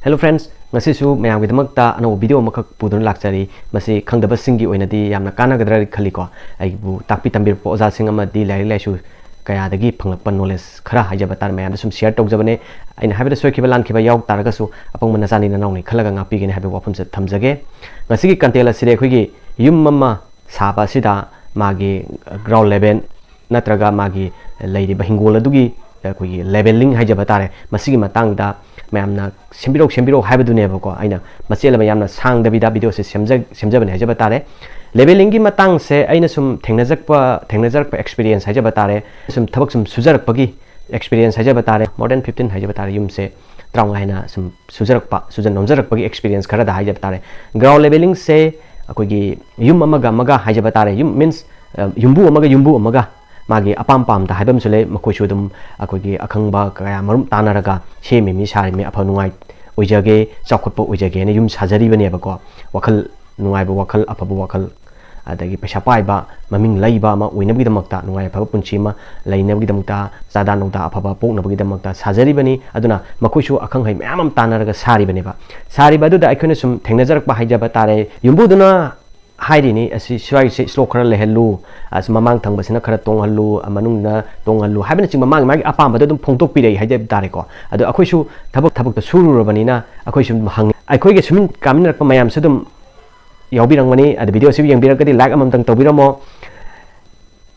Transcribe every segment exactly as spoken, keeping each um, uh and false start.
Hello friends, ꯉꯁꯤꯁꯨ ꯃꯌꯥꯝꯒꯤꯗꯃꯛꯇ ꯑꯅꯧꯕ video ꯑꯃꯈꯛ ꯄꯨꯗꯨꯅ ꯂꯥꯛꯆꯔꯤ꯫ ꯃꯁꯤ ꯈꯪꯗꯕꯁꯤꯡꯒꯤ ꯑꯣꯏꯅꯗꯤ ꯌꯥꯝꯅ ꯀꯥꯟꯅꯒꯗ꯭ꯔꯥ ꯈꯜꯂꯤꯀꯣ꯫ ꯑꯩꯕꯨ ꯇꯥꯛꯄꯤ ꯇꯝꯕꯤꯔꯛꯄ ꯑꯣꯖꯥꯁꯤꯡ ꯑꯃꯗꯤ ꯂꯥꯏꯔꯤꯛ ꯂꯥꯏꯁꯨ ꯀꯌꯥꯗꯒꯤ ꯐꯪꯂꯛꯄ ꯅꯣꯂꯦꯖ ꯈꯔ ꯍꯥꯏꯖꯕ ꯇꯥꯔꯦ, ꯃꯌꯥꯝꯗ ꯁꯨꯝ ꯁꯤꯌꯔ ꯇꯧꯖꯕꯅꯦ꯫ ꯑꯩꯅ ꯍꯥꯏꯕꯗ ꯁꯣꯏꯈꯤꯕ ꯂꯥꯟꯈꯤꯕ ꯌꯥꯎ ꯇꯥꯔꯒꯁꯨ ꯑꯄꯪꯕ ꯅꯆꯥꯅꯤ ꯅꯅꯥꯎꯅꯤ ꯈꯜꯂꯒ ꯉꯥꯛꯄꯤꯒꯅꯤ ꯍꯥꯏꯕ ꯋꯥꯐꯝꯁꯦ ꯊꯝꯖꯒꯦ꯫ ꯉꯁꯤꯒꯤ ꯀꯟꯇꯦꯟ ꯑꯁꯤꯗꯤ ꯑꯩꯈꯣꯏꯒꯤ ꯌꯨꯝ ꯑꯃ ꯁꯥꯕ ꯑꯁꯤꯗ ꯃꯥꯒꯤ ꯒ꯭ꯔꯥꯎꯟ ꯂꯦꯚꯦꯜ ꯅꯠꯇ꯭ꯔꯒ ꯃꯥꯒꯤ ꯂꯩꯔꯤꯕ ꯍꯤꯡꯒꯣꯜ ꯑꯗꯨꯒꯤ ꯑꯩꯈꯣꯏꯒꯤ ꯂꯦꯚꯦꯂꯤꯡ ꯍꯥꯏꯖꯕ ꯇꯥꯔꯦ, ꯃꯁꯤꯒꯤ ꯃꯇꯥꯡꯗ ꯃꯌꯥꯝꯅ ꯁꯦꯝꯕꯤꯔꯛꯎ ꯁꯦꯝꯕꯤꯔꯛꯎ ꯍꯥꯏꯕꯗꯨꯅꯦꯕꯀꯣ꯫ ꯑꯩꯅ ꯃꯆꯦꯠ ꯑꯃ ꯌꯥꯝꯅ ꯁꯥꯡꯗꯕꯤꯗ ꯚꯤꯗꯤꯑꯣꯁꯦ ꯁꯦꯝꯖ ꯁꯦꯝꯖꯕꯅꯦ ꯍꯥꯏꯖꯕ ꯇꯥꯔꯦ꯫ ꯂꯦꯚꯦꯂꯤꯡꯒꯤ ꯃꯇꯥꯡꯁꯦ ꯑꯩꯅ ꯁꯨꯝ ꯊꯦꯡꯅꯖꯔꯛꯄ ꯊꯦꯡꯅꯖꯔꯛꯄ ꯑꯦꯛꯁꯄꯤꯔꯤꯌꯦꯟꯁ ꯍꯥꯏꯖꯕ ꯇꯥꯔꯦ꯫ ꯁꯨꯝ ꯊꯕꯛ ꯁꯨꯝ ꯁꯨꯖꯔꯛꯄꯒꯤ ꯑꯦꯛꯁꯄꯤꯔꯤꯌꯦꯟꯁ ꯍꯥꯏꯖꯕ ꯇꯥꯔꯦ, ꯃꯣꯔ ꯗꯦꯟ ꯐꯤꯐꯇꯤꯟ ꯍꯥꯏꯖꯕ ꯇꯥꯔꯦ, ꯌꯨꯝꯁꯦ ꯇꯔꯥꯃꯉꯥ ꯍꯦꯟꯅ ꯁꯨꯝ ꯁꯨꯖꯔꯛꯄ, ꯁꯨꯖ ꯅꯣꯝꯖꯔꯛꯄꯒꯤ ꯑꯦꯛꯁꯄꯤꯔꯤꯌꯦꯟꯁ ꯈꯔꯗ ꯍꯥꯏꯖꯕ ꯇꯥꯔꯦ꯫ ꯒ꯭ꯔꯥꯎꯟ ꯂꯦꯚꯦꯂꯤꯡꯁꯦ ꯑꯩꯈꯣꯏꯒꯤ ꯌꯨꯝ ꯑꯃꯒ ꯑꯃꯒ ꯍꯥꯏꯖꯕ ꯇꯥꯔꯦ, ꯌꯨꯝ ꯃꯤꯟꯁ ꯌꯨꯝꯕꯨ ꯑꯃꯒ ꯌꯨꯝꯕꯨ ꯑꯃꯒ ꯃꯥꯒꯤ ꯑꯄꯥꯝ ꯄꯥꯝꯗ ꯍꯥꯏꯕ ꯑꯃꯁꯨ ꯂꯩ꯫ ꯃꯈꯣꯏꯁꯨ ꯑꯗꯨꯝ ꯑꯩꯈꯣꯏꯒꯤ ꯑꯈꯪꯕ ꯀꯌꯥ ꯃꯔꯨꯝ ꯇꯥꯟꯅꯔꯒ ꯁꯦꯝꯃꯤꯃꯤ ꯁꯥꯔꯤꯃꯤ, ꯑꯐ ꯅꯨꯡꯉꯥꯏ ꯑꯣꯏꯖꯒꯦ, ꯆꯥꯎꯈꯠꯄ ꯑꯣꯏꯖꯒꯦꯅ ꯌꯨꯝ ꯁꯥꯖꯔꯤꯕꯅꯦꯕꯀꯣ꯫ ꯋꯥꯈꯜ ꯅꯨꯡꯉꯥꯏꯕ, ꯋꯥꯈꯜ ꯑꯐꯕ, ꯋꯥꯈꯜ ꯑꯗꯒꯤ ꯄꯩꯁꯥ ꯄꯥꯏꯕ, ꯃꯃꯤꯡ ꯂꯩꯕ ꯑꯃ ꯑꯣꯏꯅꯕꯒꯤꯗꯃꯛꯇ, ꯅꯨꯡꯉꯥꯏ ꯑꯐꯕ ꯄꯨꯟꯁꯤ ꯑꯃ ꯂꯩꯅꯕꯒꯤꯗꯃꯛꯇ, ꯆꯥꯗꯥ ꯅꯧꯗꯥ ꯑꯐꯕ ꯄꯣꯛꯅꯕꯒꯤꯗꯃꯛꯇ ꯁꯥꯖꯔꯤꯕꯅꯤ꯫ ꯑꯗꯨꯅ ꯃꯈꯣꯏꯁꯨ ꯑꯈꯪ ꯑꯍꯩ ꯃꯌꯥꯝ ꯑꯃ ꯇꯥꯟꯅꯔꯒ ꯁꯥꯔꯤꯕꯅꯦꯕ꯫ ꯁꯥꯔꯤꯕ ꯑꯗꯨꯗ ꯑꯩꯈꯣꯏꯅ ꯁꯨꯝ ꯊꯦꯡꯅꯖꯔꯛꯄ ꯍꯥꯏꯖꯕ ꯇꯥꯔꯦ, ꯌꯨꯝꯕꯨꯗꯨꯅ ꯍꯥꯏꯔꯤꯅꯤ, "ꯑꯁꯤ ꯁ꯭ꯋꯥꯏꯁꯦ ꯁ꯭ꯂꯣꯞ ꯈꯔ ꯂꯩꯍꯜꯂꯨ, ꯑꯁ ꯃꯃꯥꯡ ꯊꯪꯕꯁꯤꯅ ꯈꯔ ꯇꯣꯡꯍꯜꯂꯨ, ꯃꯅꯨꯡꯗ ꯇꯣꯡꯍꯜꯂꯨ" ꯍꯥꯏꯕꯅꯆꯤꯡꯕ ꯃꯥꯒꯤ ꯃꯥꯒꯤ ꯑꯄꯥꯝꯕꯗꯣ ꯑꯗꯨꯝ ꯐꯣꯡꯗꯣꯛꯄꯤꯔꯛꯏ ꯍꯥꯏꯖꯕ ꯇꯥꯔꯦꯀꯣ꯫ ꯑꯗꯣ ꯑꯩꯈꯣꯏꯁꯨ ꯊꯕꯛ ꯊꯕꯛꯇ ꯁꯨꯔꯨꯔꯕꯅꯤꯅ ꯑꯩꯈꯣꯏꯁꯨ ꯑꯗꯨꯝ ꯍꯪꯉꯤ꯫ ꯑꯩꯈꯣꯏꯒ ꯁꯨꯃꯤꯟ ꯀꯥꯃꯤꯟꯅꯔꯛꯄ ꯃꯌꯥꯝꯁꯨ ꯑꯗꯨꯝ ꯌꯥꯎꯕꯤꯔꯝꯒꯅꯤ꯫ ꯑꯗ ꯚꯤꯗꯤꯑꯣꯁꯤ ꯌꯦꯡꯕꯤꯔꯒꯗꯤ ꯂꯥꯏꯛ ꯑꯃꯃꯝꯇꯪ ꯇꯧꯕꯤꯔꯝꯃꯣ꯫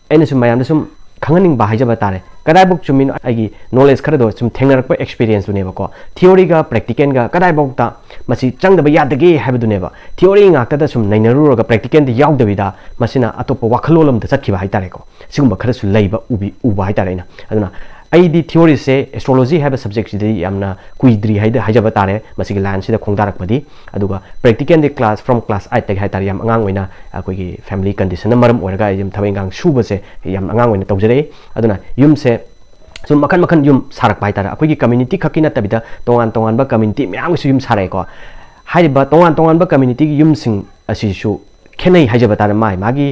ꯑꯩꯅ ꯁꯨꯝ ꯃꯌꯥꯝꯗ ꯁꯨꯝ ꯈꯪꯍꯟꯅꯤꯡꯕ ꯍꯥꯏꯖꯕ ꯇꯥꯔꯦ, ꯀꯗꯥꯏꯐꯥꯎ ꯆꯨꯝꯃꯤꯅꯣ ꯑꯩꯒꯤ ꯅꯣꯂꯦꯖ ꯈꯔꯗꯣ ꯁꯨꯝ ꯊꯦꯡꯅꯔꯛꯄ ꯑꯦꯛꯁꯄꯤꯔꯤꯌꯦꯟꯁꯇꯨꯅꯦꯕꯀꯣ꯫ ꯊꯤꯑꯣꯔꯤꯒ ꯄ꯭ꯔꯦꯛꯇꯤꯀꯦꯜꯒ ꯀꯗꯥꯏꯐꯥꯎꯗ ꯃꯁꯤ ꯆꯪꯗꯕ ꯌꯥꯗꯒꯦ ꯍꯥꯏꯕꯗꯨꯅꯦꯕ꯫ ꯊꯤꯑꯣꯔꯤ ꯉꯥꯛꯇꯗ ꯁꯨꯝ ꯅꯩꯅꯔꯨꯔꯒ ꯄ꯭ꯔꯦꯛꯇꯤꯀꯦꯜꯗ ꯌꯥꯎꯗꯕꯤꯗ ꯃꯁꯤꯅ ꯑꯇꯣꯞꯄ ꯋꯥꯈꯜꯂꯣꯟ ꯑꯃꯗ ꯆꯠꯈꯤꯕ ꯍꯥꯏꯇꯥꯔꯦꯀꯣ꯫ ꯁꯤꯒꯨꯝꯕ ꯈꯔꯁꯨ ꯂꯩꯕ ꯎꯕꯤ ꯎꯕ ꯍꯥꯏꯇꯥꯔꯦ ꯑꯩꯅ꯫ ꯑꯗꯨꯅ ꯑꯩꯗꯤ ꯊꯤꯑꯣꯔꯤꯁꯦ, ꯑꯦꯁꯇ꯭ꯔꯣꯂꯣꯖꯤ ꯍꯥꯏꯕ ꯁꯕꯖꯦꯛꯁꯤꯗꯤ ꯌꯥꯝꯅ ꯀꯨꯏꯗ꯭ꯔꯤ ꯍꯥꯏꯗ ꯍꯥꯏꯖꯕ ꯇꯥꯔꯦ, ꯃꯁꯤꯒꯤ ꯂꯥꯏꯟꯁꯤꯗ ꯈꯣꯡꯗꯥꯔꯛꯄꯗꯤ꯫ ꯑꯗꯨꯒ ꯄ꯭ꯔꯦꯛꯇꯤꯀꯦꯜꯗꯤ ꯀ꯭ꯂꯥꯁ, ꯐ꯭ꯔꯣꯝ ꯀ꯭ꯂꯥꯁ ꯑꯩꯠꯇꯒꯤ ꯍꯥꯏꯇꯥꯔꯦ, ꯌꯥꯝ ꯑꯉꯥꯡ ꯑꯣꯏꯅ ꯑꯩꯈꯣꯏꯒꯤ ꯐꯦꯃꯤꯂꯤ ꯀꯟꯗꯤꯁꯟꯅ ꯃꯔꯝ ꯑꯣꯏꯔꯒ ꯑꯩ ꯑꯗꯨꯝ ꯊꯕꯛ ꯏꯪꯈꯥꯡ ꯁꯨꯕꯁꯦ ꯌꯥꯝ ꯑꯉꯥꯡ ꯑꯣꯏꯅ ꯇꯧꯖꯔꯛꯏ꯫ ꯑꯗꯨꯅ ꯌꯨꯝꯁꯦ ꯁꯨꯝ ꯃꯈꯟ ꯃꯈꯟ ꯌꯨꯝ ꯁꯥꯔꯛꯄ ꯍꯥꯏꯇꯥꯔꯦ꯫ ꯑꯩꯈꯣꯏꯒꯤ ꯀꯝꯃ꯭ꯌꯨꯅꯤꯇꯤ ꯈꯛꯀꯤ ꯅꯠꯇꯕꯤꯗ ꯇꯣꯉꯥꯟ ꯇꯣꯉꯥꯟꯕ ꯀꯝꯃ꯭ꯌꯨꯅꯤꯇꯤ ꯃꯌꯥꯝꯒꯤꯁꯨ ꯌꯨꯝ ꯁꯥꯔꯛꯑꯦꯀꯣ꯫ ꯍꯥꯏꯔꯤꯕ ꯇꯣꯉꯥꯟ ꯇꯣꯉꯥꯟꯕ ꯀꯝꯃ꯭ꯌꯨꯅꯤꯇꯤꯒꯤ ꯌꯨꯝꯁꯤꯡ ꯑꯁꯤꯁꯨ ꯈꯦꯠꯅꯩ ꯍꯥꯏꯖꯕ ꯇꯥꯔꯦ꯫ ꯃꯥꯒꯤ ꯃꯥꯒꯤ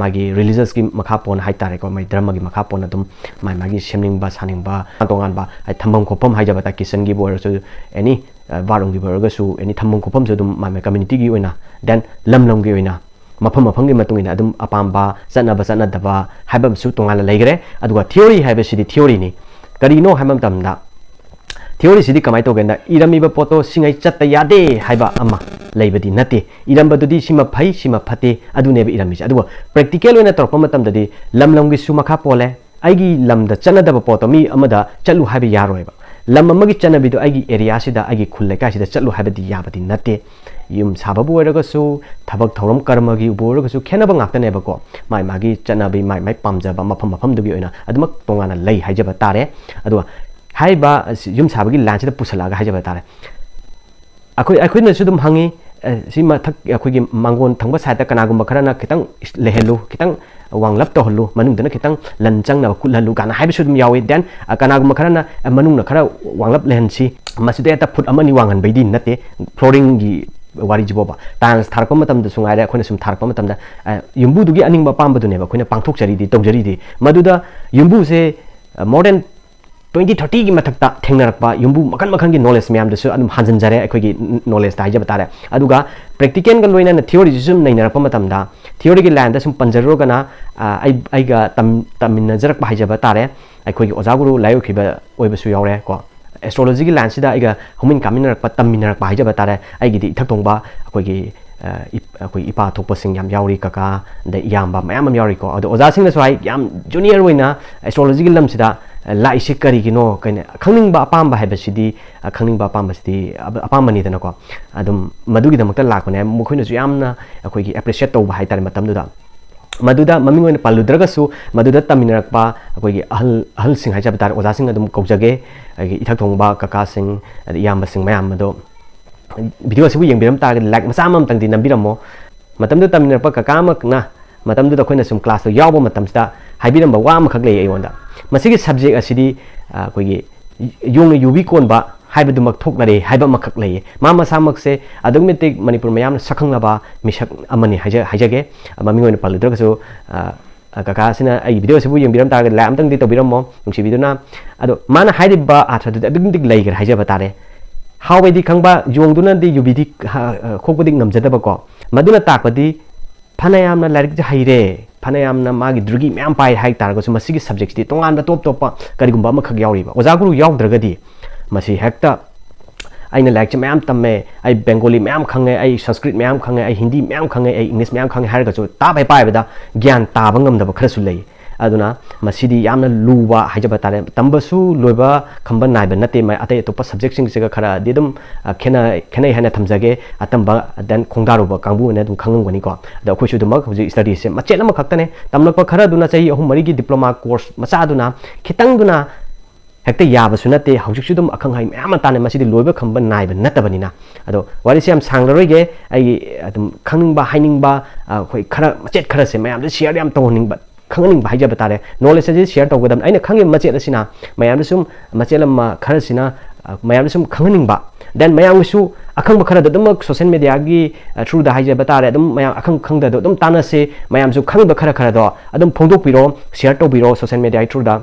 ꯃꯥꯒꯤ ꯔꯤꯂꯤꯖꯁꯀꯤ ꯃꯈꯥ ꯄꯣꯟꯅ ꯍꯥꯏꯇꯥꯔꯦꯀꯣ, ꯃꯥꯒꯤ ꯙꯔꯃꯒꯤ ꯃꯈꯥ ꯄꯣꯟꯅ ꯑꯗꯨꯝ ꯃꯥꯒꯤ ꯃꯥꯒꯤ ꯁꯦꯝꯅꯤꯡꯕ ꯁꯥꯅꯤꯡꯕ ꯇꯣꯉꯥꯟꯕ ꯍꯥꯏꯗꯤ ꯊꯝꯐꯝ ꯈꯣꯠꯐꯝ ꯍꯥꯏꯖꯕ ꯇꯥꯔꯦ, ꯀꯤꯆꯟꯒꯤꯕꯨ ꯑꯣꯏꯔꯁꯨ, ꯑꯦꯅꯤ ꯕꯥꯠꯔꯨꯝꯒꯤꯕꯨ ꯑꯣꯏꯔꯒꯁꯨ, ꯑꯦꯅꯤ ꯊꯝꯐꯝ ꯈꯣꯠꯐꯝꯁꯨ ꯑꯗꯨꯝ ꯃꯥꯒꯤ ꯃꯥꯒꯤ ꯀꯝꯃ꯭ꯌꯨꯅꯤꯇꯤꯒꯤ ꯑꯣꯏꯅ, ꯗꯦꯟ ꯂꯝ ꯂꯝꯒꯤ ꯑꯣꯏꯅ ꯃꯐꯝ ꯃꯐꯝꯒꯤ ꯃꯇꯨꯡ ꯏꯟꯅ ꯑꯗꯨꯝ ꯑꯄꯥꯝꯕ ꯆꯠꯅꯕ ꯆꯠꯅꯗꯕ ꯍꯥꯏꯕ ꯑꯃꯁꯨ ꯇꯣꯉꯥꯟꯅ ꯂꯩꯈ꯭ꯔꯦ꯫ ꯑꯗꯨꯒ ꯊꯤꯑꯣꯔꯤ ꯍꯥꯏꯕꯁꯤꯗꯤ ꯊꯤꯑꯣꯔꯤꯅꯤ꯫ ꯀꯔꯤꯅꯣ ꯍꯥꯏꯕ ꯃꯇꯝꯗ, ꯊꯤꯑꯣꯔꯤꯁꯤꯗꯤ ꯀꯃꯥꯏꯅ ꯇꯧꯒꯦꯅ, ꯏꯔꯝꯃꯤꯕ ꯄꯣꯠꯇꯣ ꯁꯤꯉꯩ ꯆꯠꯇ ꯌꯥꯗꯦ ꯍꯥꯏꯕ ꯑꯃ ꯂꯩꯕꯗꯤ ꯅꯠꯇꯦ꯫ ꯏꯔꯝꯕꯗꯨꯗꯤ ꯁꯤꯃ ꯐꯩ, ꯁꯤꯃ ꯐꯠꯇꯦ, ꯑꯗꯨꯅꯦꯕ ꯏꯔꯝꯃꯤꯁꯦ꯫ ꯑꯗꯨꯒ ꯄ꯭ꯔꯦꯛꯇꯤꯀꯦꯜ ꯑꯣꯏꯅ ꯇꯧꯔꯛꯄ ꯃꯇꯝꯗꯗꯤ ꯂꯝ ꯂꯝꯒꯤꯁꯨ ꯃꯈꯥ ꯄꯣꯜꯂꯦ꯫ ꯑꯩꯒꯤ ꯂꯝꯗ ꯆꯠꯅꯗꯕ ꯄꯣꯠꯇꯣ ꯃꯤ ꯑꯃꯗ ꯆꯠꯂꯨ ꯍꯥꯏꯕ ꯌꯥꯔꯣꯏꯕ꯫ ꯂꯝ ꯑꯃꯒꯤ ꯆꯠꯅꯕꯤꯗꯣ ꯑꯩꯒꯤ ꯑꯦꯔꯤꯌꯥꯁꯤꯗ, ꯑꯩꯒꯤ ꯈꯨꯜ ꯂꯩꯀꯥꯏꯁꯤꯗ ꯆꯠꯂꯨ ꯍꯥꯏꯕꯗꯤ ꯌꯥꯕꯗꯤ ꯅꯠꯇꯦ꯫ ꯌꯨꯝ ꯁꯥꯕꯕꯨ ꯑꯣꯏꯔꯒꯁꯨ, ꯊꯕꯛ ꯊꯧꯔꯝ ꯀꯔꯃꯒꯤꯕꯨ ꯑꯣꯏꯔꯒꯁꯨ ꯈꯦꯠꯅꯕ ꯉꯥꯛꯇꯅꯦꯕꯀꯣ꯫ ꯃꯥꯏ ꯃꯥꯒꯤ ꯆꯠꯅꯕꯤ, ꯃꯥꯏ ꯃꯥꯏ ꯄꯥꯝꯖꯕ ꯃꯐꯝ ꯃꯐꯝꯗꯨꯒꯤ ꯑꯣꯏꯅ ꯑꯗꯨꯃꯛ ꯇꯣꯉꯥꯟꯅ ꯂꯩ ꯍꯥꯏꯖꯕ ꯇꯥꯔꯦ꯫ ꯑꯗꯨꯒ ꯍꯥꯏꯔꯤꯕ ꯌꯨꯝ ꯁꯥꯕꯒꯤ ꯂꯥꯏꯟꯁꯤꯗ ꯄꯨꯁꯜꯂꯛꯑꯒ ꯍꯥꯏꯖꯕ ꯇꯥꯔꯦ꯫ ꯑꯩꯈꯣꯏ, ꯑꯩꯈꯣꯏꯅꯁꯨ ꯑꯗꯨꯝ ꯍꯪꯉꯤ, ꯑꯦ, ꯁꯤ ꯃꯊꯛ ꯑꯩꯈꯣꯏꯒꯤ ꯃꯥꯡꯒꯣꯟ ꯊꯪꯕ ꯁꯥꯏꯠꯇ ꯀꯅꯥꯒꯨꯝꯕ ꯈꯔꯅ ꯈꯤꯇꯪ ꯂꯩꯍꯜꯂꯨ, ꯈꯤꯇꯪ ꯋꯥꯡꯂꯞ ꯇꯧꯍꯜꯂꯨ, ꯃꯅꯨꯡꯗꯅ ꯈꯤꯇꯪ ꯂꯟ ꯆꯪꯅꯕ ꯀꯨꯠꯍꯜꯂꯨ ꯀꯥꯏꯅ ꯍꯥꯏꯕꯁꯨ ꯑꯗꯨꯝ ꯌꯥꯎꯏ꯫ ꯗꯦꯟ, ꯑ, ꯀꯅꯥꯒꯨꯝꯕ ꯈꯔꯅ, ꯑ, ꯃꯅꯨꯡꯅ ꯈꯔ ꯋꯥꯡꯂꯞ ꯂꯩꯍꯟꯁꯤ, ꯃꯁꯤꯗ ꯍꯦꯛꯇ ꯐꯨꯠ ꯑꯃ ꯑꯅꯤ ꯋꯥꯡꯍꯟꯕꯩꯗꯤ ꯅꯠꯇꯦ꯫ ꯐ꯭ꯂꯣꯔꯤꯡꯒꯤ ꯋꯥꯔꯤꯁꯤꯕꯣꯕ, ꯇꯥꯏꯜꯁ ꯊꯥꯔꯛꯄ ꯃꯇꯝꯗꯁꯨ ꯉꯥꯏꯔꯦ, ꯑꯩꯈꯣꯏꯅ ꯁꯨꯝ ꯊꯥꯔꯛꯄ ꯃꯇꯝꯗ, ꯑ, ꯌꯨꯝꯕꯨꯗꯨꯒꯤ ꯑꯅꯤꯡꯕ ꯑꯄꯥꯝꯕꯗꯨꯅꯦꯕ ꯑꯩꯈꯣꯏꯅ ꯄꯥꯡꯊꯣꯛꯆꯔꯤꯗꯤ, ꯇꯧꯖꯔꯤꯗꯤ꯫ ꯃꯗꯨꯗ ꯌꯨꯝꯕꯨꯁꯦ, ꯑ, more than twenty, thirty ꯒꯤ ꯃꯊꯛꯇ ꯊꯦꯡꯅꯔꯛꯄ ꯌꯨꯝꯕꯨ ꯃꯈꯜ ꯃꯈꯜꯒꯤ ꯅꯣꯂꯦꯖ ꯃꯌꯥꯝꯗꯨꯁꯨ ꯑꯗꯨꯝ ꯍꯥꯟꯖꯤꯟꯖꯔꯦ ꯑꯩꯈꯣꯏꯒꯤ ꯅꯣꯂꯦꯖꯇ ꯍꯥꯏꯖꯕ ꯇꯥꯔꯦ꯫ ꯑꯗꯨꯒ ꯄ꯭ꯔꯦꯛꯇꯤꯀꯦꯜꯒ ꯂꯣꯏꯅꯅ ꯊꯤꯑꯣꯔꯤꯁꯤꯁꯨ ꯁꯨꯝ ꯅꯩꯅꯔꯛꯄ ꯃꯇꯝꯗ, ꯊꯤꯑꯣꯔꯤꯒꯤ ꯂꯥꯏꯟꯗ ꯁꯨꯝ ꯄꯟꯖꯔꯨꯔꯒꯅ, ꯑ, ꯑꯩ, ꯑꯩꯒ ꯇꯝ-, ꯇꯝꯃꯤꯟꯅꯖꯔꯛꯄ ꯍꯥꯏꯖꯕ ꯇꯥꯔꯦ, ꯑꯩꯈꯣꯏꯒꯤ ꯑꯣꯖꯥ ꯒꯨꯔꯨ ꯂꯥꯏ ꯑꯣꯏꯈꯤꯕ ꯑꯣꯏꯕꯁꯨ ꯌꯥꯎꯔꯦ ꯀꯣ꯫ ꯑꯦꯁꯇ꯭ꯔꯣꯂꯣꯖꯤꯒꯤ ꯂꯥꯏꯟꯁꯤꯗ ꯑꯩꯒ ꯍꯧꯃꯤꯟ ꯀꯥꯃꯤꯟꯅꯔꯛꯄ, ꯇꯝꯃꯤꯟꯅꯔꯛꯄ ꯍꯥꯏꯖꯕ ꯇꯥꯔꯦ, ꯑꯩꯒꯤꯗꯤ ꯏꯊꯛ ꯊꯣꯡꯕ ꯑꯩꯈꯣꯏꯒꯤ, ꯑ, ꯏꯞ-, ꯑꯩꯈꯣꯏ ꯏꯄꯥ ꯊꯣꯛꯄꯁꯤꯡ ꯌꯥꯝ ꯌꯥꯎꯔꯤ, ꯀꯀꯥ, ꯑꯗꯩ ꯏꯌꯥꯝꯕ ꯃꯌꯥꯝ ꯑꯃ ꯌꯥꯎꯔꯤꯀꯣ꯫ ꯑꯗꯣ ꯑꯣꯖꯥꯁꯤꯡꯅꯁꯨ ꯍꯥꯏ, ꯌꯥꯝ ꯖꯨꯅꯤꯌꯔ ꯑꯣꯏꯅ ꯑꯦꯁꯇ꯭ꯔꯣꯂꯣꯖꯤꯒꯤ ꯂꯝꯁꯤꯗ, ꯑ, ꯂꯥꯛꯏꯁꯤ ꯀꯔꯤꯒꯤꯅꯣ, ꯀꯩꯅꯣ, ꯈꯪꯅꯤꯡꯕ ꯑꯄꯥꯝꯕ ꯍꯥꯏꯕꯁꯤꯗꯤ, ꯑ, ꯈꯪꯅꯤꯡꯕ ꯑꯄꯥꯝꯕꯁꯤꯗꯤ ꯑꯄ-, ꯑꯄꯥꯝꯕꯅꯤꯗꯅꯀꯣ꯫ ꯑꯗꯨꯝ ꯃꯗꯨꯒꯤꯗꯃꯛꯇ ꯂꯥꯛꯄꯅꯦ꯫ ꯃꯈꯣꯏꯅꯁꯨ ꯌꯥꯝꯅ ꯑꯩꯈꯣꯏꯒꯤ ꯑꯦꯄ꯭ꯔꯤꯁꯤꯌꯦꯠ ꯇꯧꯕ ꯍꯥꯏꯇꯥꯔꯦ ꯃꯇꯝꯗꯨꯗ꯫ ꯃꯗꯨꯗ ꯃꯃꯤꯡ ꯑꯣꯏꯅ ꯄꯜꯂꯨꯗ꯭ꯔꯒꯁꯨ, ꯃꯗꯨꯗ ꯇꯝꯃꯤꯟꯅꯔꯛꯄ ꯑꯩꯈꯣꯏꯒꯤ ꯑꯍꯜ, ꯑꯍꯜꯁꯤꯡ ꯍꯥꯏꯖꯕ ꯇꯥꯔꯦ, ꯑꯣꯖꯥꯁꯤꯡ ꯑꯗꯨꯝ ꯀꯧꯖꯒꯦ, ꯑꯩꯒꯤ ꯏꯊꯛ ꯊꯣꯡꯕ ꯀꯀꯥꯁꯤꯡ, ꯑꯗꯩ ꯏꯌꯥꯝꯕꯁꯤꯡ ꯃꯌꯥꯝ ꯑꯗꯣ, ꯚꯤꯗꯤꯑꯣ ꯑꯁꯤꯕꯨ ꯌꯦꯡꯕꯤꯔꯝ ꯇꯥꯔꯒꯗꯤ ꯂꯥꯏꯛ ꯃꯆꯥ ꯑꯃꯃꯝꯇꯪꯗꯤ ꯅꯝꯕꯤꯔꯝꯃꯣ꯫ ꯃꯇꯝꯗꯨꯗ ꯇꯝꯃꯤꯟꯅꯔꯛꯄ ꯀꯀꯥ ꯑꯃꯅ ꯃꯇꯝꯗꯨꯗ ꯑꯩꯈꯣꯏꯅ ꯁꯨꯝ ꯀ꯭ꯂꯥꯁꯇꯣ ꯌꯥꯎꯕ ꯃꯇꯝꯁꯤꯗ ꯍꯥꯏꯕꯤꯔꯝꯕ ꯋꯥ ꯑꯃꯈꯛ ꯂꯩ ꯑꯩꯉꯣꯟꯗ꯫ ꯃꯁꯤꯒꯤ ꯁꯕꯖꯦꯛ ꯑꯁꯤꯗꯤ, ꯑ, ꯑꯩꯈꯣꯏꯒꯤ ꯌꯣꯡꯅ ꯌꯨꯕꯤ ꯀꯣꯟꯕ ꯍꯥꯏꯕꯗꯨꯃꯛ ꯊꯣꯛꯅꯔꯦ ꯍꯥꯏꯕ ꯑꯃꯈꯛ ꯂꯩꯌꯦ꯫ ꯃꯥ ꯃꯁꯥꯃꯛꯁꯦ ꯑꯗꯨꯛꯀꯤ ꯃꯇꯤꯛ ꯃꯅꯤꯄꯨꯔ ꯃꯌꯥꯝꯅ ꯁꯛꯈꯪꯂꯕ ꯃꯤꯁꯛ ꯑꯃꯅꯤ ꯍꯥꯏꯖ-, ꯍꯥꯏꯖꯒꯦ꯫ ꯃꯃꯤꯡ ꯑꯣꯏꯅ ꯄꯜꯂꯨꯗ꯭ꯔꯒꯁꯨ, ꯑ, ꯀꯀꯥꯁꯤꯅ ꯑꯩꯒꯤ ꯚꯤꯗꯤꯑꯣꯁꯤꯕꯨ ꯌꯦꯡꯕꯤꯔꯝ ꯇꯥꯔꯒꯗꯤ like ꯑꯝꯇꯪꯗꯤ ꯇꯧꯕꯤꯔꯝꯃꯣ, ꯅꯨꯡꯁꯤꯕꯤꯗꯨꯅ꯫ ꯑꯗꯣ ꯃꯥꯅ ꯍꯥꯏꯔꯤꯕ ꯑꯥꯔꯊꯗꯨꯗꯤ ꯑꯗꯨꯛꯀꯤ ꯃꯇꯤꯛ ꯂꯩꯈ꯭ꯔꯦ ꯍꯥꯏꯖꯕ ꯇꯥꯔꯦ꯫ ꯍꯥꯎꯋꯦꯗꯤ ꯈꯪꯕ, ꯌꯣꯡꯗꯨꯅꯗꯤ ꯌꯨꯕꯤꯗꯤ ꯈ-, ꯑ, ꯈꯣꯛꯄꯗꯤ ꯉꯝꯖꯗꯕꯀꯣ꯫ ꯃꯗꯨꯅ ꯇꯥꯛꯄꯗꯤ ꯐꯅꯌꯥꯝꯅ ꯂꯥꯏꯔꯤꯛꯁꯦ ꯍꯩꯔꯦ, ꯐꯅꯌꯥꯝꯅ ꯃꯥꯒꯤ degree ꯃꯌꯥꯝ ꯄꯥꯏ ꯍꯥꯏ ꯇꯥꯔꯒꯁꯨ, ꯃꯁꯤꯒꯤ subjectꯁꯤꯗꯤ ꯇꯣꯉꯥꯟꯕ ꯇꯣꯞ ꯇꯣꯞꯄ ꯀꯔꯤꯒꯨꯝꯕ ꯑꯃꯈꯛ ꯌꯥꯎꯔꯤꯕ ꯑꯣꯖꯥ ꯒꯨꯔꯨ ꯌꯥꯎꯗ꯭ꯔꯒꯗꯤ ꯃꯁꯤ ꯍꯦꯛꯇ ꯑꯩꯅ ꯂꯥꯏꯔꯤꯛꯁꯦ ꯃꯌꯥꯝ ꯇꯝꯃꯦ, ꯑꯩ ꯕꯦꯡꯒꯣꯂꯤ ꯃꯌꯥꯝ ꯈꯪꯉꯦ, ꯑꯩ ꯁꯪꯁꯀ꯭ꯔꯤꯠ ꯃꯌꯥꯝ ꯈꯪꯉꯦ, ꯑꯩ ꯍꯤꯟꯗꯤ ꯃꯌꯥꯝ ꯈꯪꯉꯦ, ꯑꯩ ꯏꯪꯂꯤꯁ ꯃꯌꯥꯝ ꯈꯪꯉꯦ ꯍꯥꯏꯔꯒꯁꯨ ꯇꯥꯞ ꯍꯦꯛ ꯄꯥꯏꯕꯗ ꯒ꯭ꯌꯥꯟ ꯇꯥꯕ ꯉꯝꯗꯕ ꯈꯔꯁꯨ ꯂꯩ꯫ ꯑꯗꯨꯅ ꯃꯁꯤꯗꯤ ꯌꯥꯝꯅ ꯂꯨꯕ ꯍꯥꯏꯖꯕ ꯇꯥꯔꯦ꯫ ꯇꯝꯕꯁꯨ ꯂꯣꯏꯕ ꯈꯝꯕ ꯅꯥꯏꯕ ꯅꯠꯇꯦ꯫ ꯃ-, ꯑꯇꯩ ꯑꯇꯣꯞꯄ subjectꯁꯤꯡꯁꯤꯒ ꯈꯔꯗꯤ ꯑꯗꯨꯝ, ꯑ, ꯈꯦꯠꯅ-, ꯈꯦꯠꯅꯩ ꯍꯥꯏꯅ ꯊꯝꯖꯒꯦ꯫ ꯑꯇꯝꯕ, then ꯈꯣꯡꯗꯥꯔꯨꯕ ꯀꯥꯡꯕꯨꯅ ꯑꯗꯨꯝ ꯈꯪꯉꯝꯒꯅꯤꯀꯣ꯫ ꯑꯗꯣ ꯑꯩꯈꯣꯏꯁꯨ ꯑꯗꯨꯃꯛ ꯍꯧꯖꯤꯛ studyꯁꯦ ꯃꯆꯦꯠ ꯑꯃꯈꯛꯇꯅꯦ꯫ ꯇꯝꯂꯛꯄ ꯈꯔꯗꯨꯅ ꯆꯍꯤ ꯑꯍꯨꯝ ꯃꯔꯤꯒꯤ diploma course ꯃꯆꯥꯗꯨꯅ ꯈꯤꯇꯪꯗꯨꯅ ꯍꯦꯛꯇ ꯌꯥꯕꯁꯨ ꯅꯠꯇꯦ꯫ ꯍꯧꯖꯤꯛꯁꯨ ꯑꯗꯨꯝ ꯑꯈꯪ ꯑꯍꯩ ꯃꯌꯥꯝ ꯑꯃ ꯇꯥꯟꯅꯩ꯫ ꯃꯁꯤꯗꯤ ꯂꯣꯏꯕ ꯈꯝꯕ ꯅꯥꯏꯕ ꯅꯠꯇꯕꯅꯤꯅ꯫ ꯑꯗꯣ ꯋꯥꯔꯤꯁꯦ ꯌꯥꯝ ꯁꯥꯡꯂꯔꯣꯏꯒꯦ꯫ ꯑꯩꯒꯤ ꯑꯗꯨꯝ ꯈꯪꯅꯤꯡꯕ, ꯍꯥꯏꯅꯤꯡꯕ, ꯑ, ꯑꯩꯈꯣꯏ ꯈꯔ ꯃꯆꯦꯠ ꯈꯔꯁꯦ ꯃꯌꯥꯝꯗ share ꯌꯥꯝ ꯇꯧꯍꯟꯅꯤꯡꯕ, ꯈꯪꯍꯟꯅꯤꯡꯕ ꯍꯥꯏꯖꯕ ꯇꯥꯔꯦ꯫ Knowledge ꯑꯁꯤ share ꯇꯧꯒꯗꯕꯅꯤ꯫ ꯑꯩꯅ ꯈꯪꯉꯤꯕ ꯃꯆꯦꯠ ꯑꯁꯤꯅ ꯃꯌꯥꯝꯗ ꯁꯨꯝ, ꯃꯆꯦꯠ ꯑꯃ ꯈꯔꯁꯤꯅ, ꯑ, ꯃꯌꯥꯝꯗ ꯁꯨꯝ ꯈꯪꯍꯟꯅꯤꯡꯕ, then ꯃꯌꯥꯝꯒꯤꯁꯨ ꯑꯈꯪꯕ ꯈꯔꯗ ꯑꯗꯨꯃꯛ social mediaꯒꯤ, ꯑ, throughꯗ ꯍꯥꯏꯖꯕ ꯇꯥꯔꯦ, ꯑꯗꯨꯝ ꯃꯌꯥꯝ ꯑꯈꯪ ꯈꯪꯗꯗꯣ ꯑꯗꯨꯝ ꯇꯥꯟꯅꯁꯤ꯫ ꯃꯌꯥꯝꯁꯨ ꯈꯪꯕ ꯈꯔ ꯈꯔꯗꯣ ꯑꯗꯨꯝ ꯐꯣꯡꯗꯣꯛꯄꯤꯔꯣ, share ꯇꯧꯕꯤꯔꯣ social mediaꯒꯤ throughꯗ꯫